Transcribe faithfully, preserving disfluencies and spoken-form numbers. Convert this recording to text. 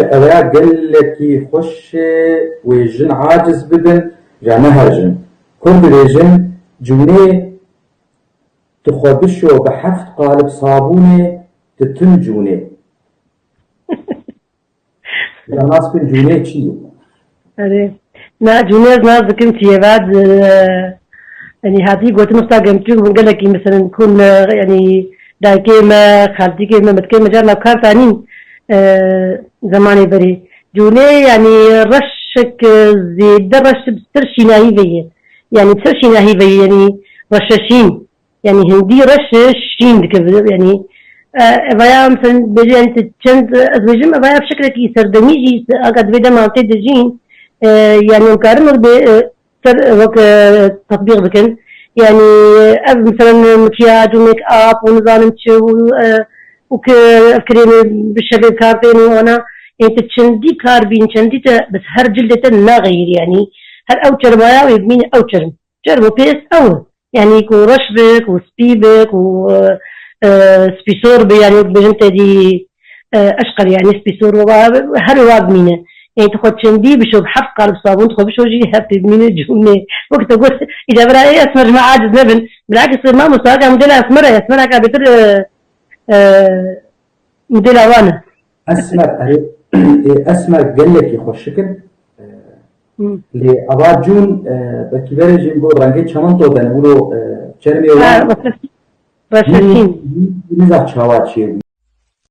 Ew ya gelekî xweş e, wê jin aciz bibin, ya ne her jin. Kurd dibêjin, cûnê tu xwe bişo bi heft qalib sabûnê, tu tim cûnê. Ya nas kin cûnê çi ye? Erê. Na, cûnê ez nas dikim çi ye. Bad, e, yanî hatî gotin usta gemçûk bûn gelekî, meselen, kun, e, yanî dayikê me, xaltîkê me, metkê me carna kar tanîn, e, zemanê berê. Cûnê, yanî reşek, e, zêde reş bi ser şînahî ve ye. Yanî bi ser şînahî ve ye, yanî reşeşîn. Yanî hindî reş şîn dike, yanî, e, evaya, mesela, bêje, yanî, tu çend, ez bêjim, evaya bi şeklekî serdemî jî, aga divê dema tê dijîn, e, yanî, em karin wek bê, e, ser, wek, e, tetbîq bikin. Yanî, ev, mesela, mikyaj û make-up û nizanim çi û, e, û ki ev krêmê bi şevê bi kar tên û ana, ê tu çendî kar bîn, çendî te, bi her cildê te naxeyîr, yanî, her ew çermaya wê bimîne ew çerm. Çerm û pêst ew in. Yanî ku reş be, ku spî be, ku, e, e, spîsor be, yanî wek bêjin te dî, e, eşqer, yanî spîsor wa, her wa bimîne. Yanî tu xwe çendî bişo, bi heft qalib sabûn tu xwe bişo jî heft bimîne cûnê. Wek te got, îca bira ê esmer ji me aciz nebin. Bilakis mamosta, ka modela esmer e, esmer ka bêtir, e, e, modela wan e. Esmer, erê, ê, esmer gelekî xweşik in. E, Hmm. Lê ava cûn, e, belkî berê jî got rengê çemento bene, wilo, e, çermê Ha, wan reşeşîn. Reşeşîn. Nîza çawa çêbû.